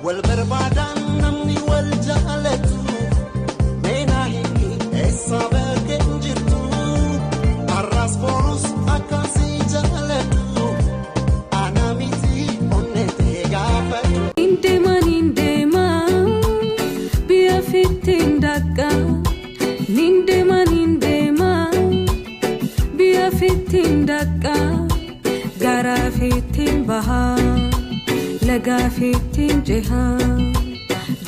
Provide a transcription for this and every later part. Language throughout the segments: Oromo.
Wal barbaadaan namni wal jaalatu meenaa hiiki eessa bakkeen jirtu har'as borus akkasii jaalatu ana miti onnetee gaafatu. Nindeema nindeema biyya fittiin dhaqqa. Nindeema nindeema biyya fittiin dhaqqa. Garaa fittiin bahaa lagaa fittiin cehaa.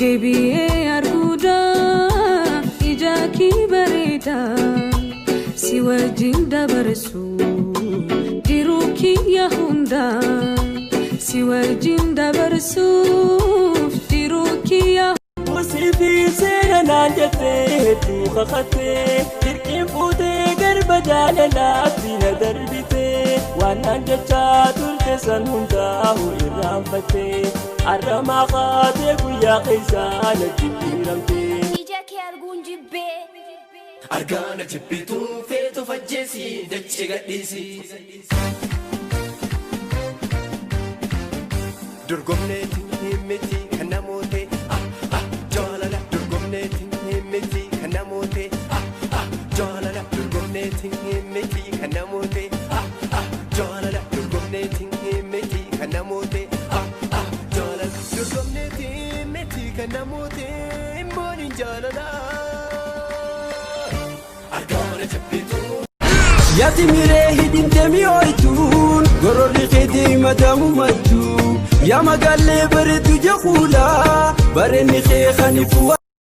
Deebi'ee arguudaa ija kee bareedaa si wajjin dabarsu jiruu kiyya hundaa si wajjin dabarsuuf jiruu kiyya. Musiifi seera naan jettee hedduu kakattee, dirqiin fuutee garba jaalalaatti na darbitee, waan naan jechaa turte san hundaa'u irraanfattee, arramaa kaatee guyyaa keessaa na jijjiiramtee. Ija kee arguun jibbee. Argaana jibbituu feetu fajjeesi dachee gadhiisi. Dorgomneetiin miti kan namoote ah ah jaalala, dorgomneetiin miti kan namoote ah ah jaalala, dorgomneetiin miti kan namoote ah ah jaalala, dorgomneetiin miti kan namoote ah ah jaalala, dorgomneetiin miti kan namoote immoon jaalala. Argaana jibbituu. Yaati miree hidhimtee mi'ooytuun gororri keetii madaamu mattuu, yaa magaallee bareedu jahuulaa bareenni kee kanifu.